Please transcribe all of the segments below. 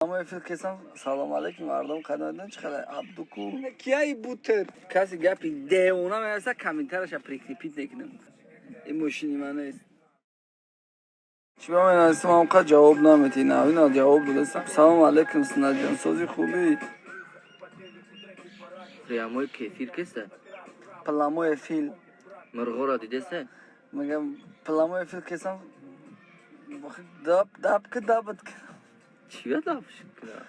Ама эфир кесам. Салом алейкум, мардум, қадамдан чӣ хабар? Абдуку кияи бутер. Каси гапи девона меаса, комментарияша прикрепить мекунам. Ин мошини ман нест. Чӣ ба менависам, ҳамқа ҷавоб наметӣ. Навина ҷавоб додастам. Салом алейкум, Синаҷон, сози хубӣ? Прямой эфир кеста? Прямой эфир. Мурғоро дидеста? Мегам, прямой эфир кесам. Даб даб ки дабат. Чия даб кина?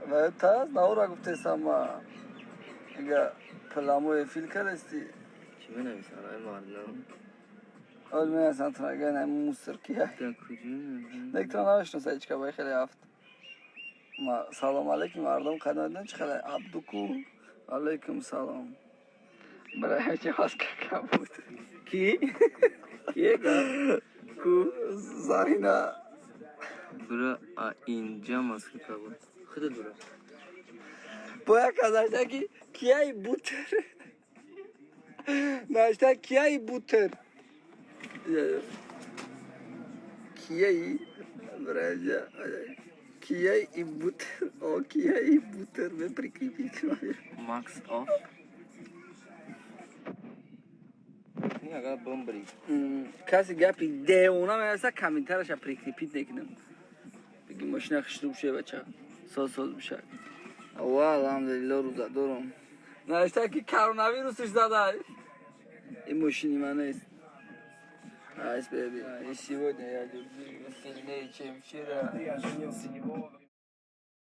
Ва таз навра гуфтесам ма. Мега, прямой эфир кардасти. Чӣ менависанд ай мардум? Ол менависанд трага на мусор кия. Да куҷо? Нектра намешноса ҳеч кабай хеле ҳафт. Ма салом алейкум, мардум, қадамдан чӣ хабар? Абдуку. Алейкум салом. Бра чӣ хос кака буд. Ки? Кие га? Ку? Зарина. Бура, а инҷа Москва буд. Худат бура. Боя казашта ки кияи бутер. Нашта кияи бутер. Кияи бража. Кияи и бутер. О, кияи и бутер. Ме прикрепить. Макс оф. Агар бомбри. Каси гапи девона меаса, комментарияша прикрепить мекунам. Биги, мошина хиштуб ше, бача. Соз соз бишак. Ва алҳамдулилло, рӯза дорум. Навишта ки коронавирусиш зада. Ин мошини ман нест. Айс, беби. И сегодня я люблю сильнее, чем вчера. Я женился не Богом.